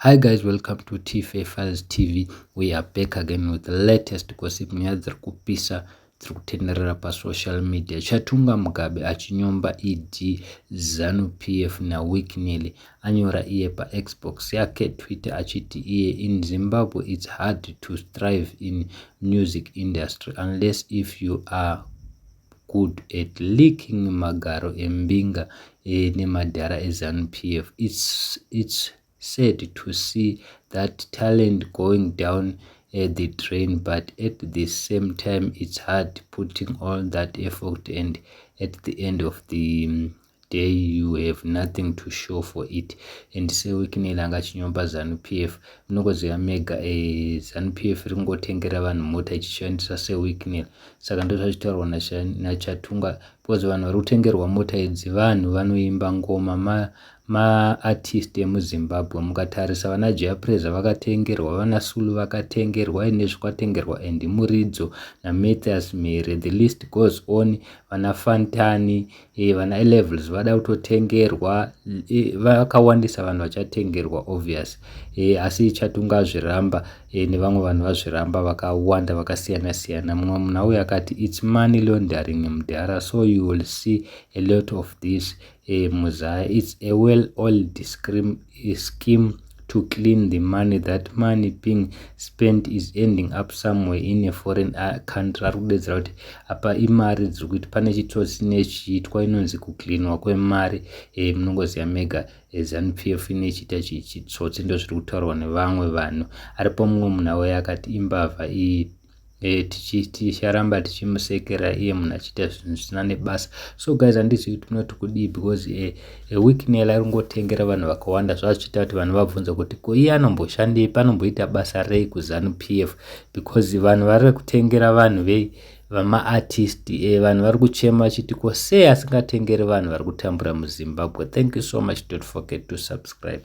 Hi guys, welcome to Tfa Files TV. We are back again with the latest gossip, nyaya dziri kupisa dziri kutenderera pasocial media. Chatunga Mugabe achinyomba ED, ZANU PF naWicknell. Anyora iye paXbox yake, Twitter, achiti iye, "In Zimbabwe it's hard to strive in music industry unless if you are good at licking magaro embinga nemadhara eZANU PF. It's sad to see that talent going down the drain, but at the same time it's hard putting all that effort and at the end of the day you have nothing to show for it." And Sir Wicknell anga achinyomba ZANU PF. Munongoziva mega, ZANU PF iri kungotengera vanhu mota ichishandisa Sir Wicknell. Saka ndo zvachitaurwa naChatunga, because vanhu vari kutengerwa mota idzi vanhu vanoimba ngoma, maartist emuZimbabwe. Mukatarisa, vana Jah Prayzah vakatengerwa, vana Sulu vakatengerwa, nezvikatengerwa and Muridzo naMathias Mhere, the list goes on. Vana Fantani, vana Levels vada kutotengerwa. Vakawandisa vanhu vachatengerwa, obvious. Asi Chatunga azviramba, nevamwe vanhu vazviramba vakawanda vakasiyana siyana. Mumwe munhu auyo akati, "It's money laundering, mudhara, so you will see a lot of this muzaya. It's a well oiled scheme to clean the money. That money being spent is ending up somewhere in a foreign country." Ari kudedzera kuti apa imari dziri kuiti pane chitsotsi nechiitwa inonzi kucleanwa kwemari. Munongoziva mega, ZANU PF inechiita chitsotsi, ndo zviri kutaurwa nevamwe vanhu. Aripo mumwe munhu auya akati, "Imbavha iyi, ticharamba tichimusekera iye munhu achiita zvinhu zvisina nebasa." So guys, handizivi kuti munoti kudii, because Wicknell ari kungotengera vanhu vakawanda, zvazvichiita kuti vanhu vabvunza kuti ko iye anomboshandei, panomboita basa rei kuZANU PF, because vanhu vari kutengera vanhu vei vamaartist. Vanhu vari kuchema vachiti ko sei asingatengeri vanhu vari kutambura muZimbabwe? Thank you so much. Don't forget to subscribe.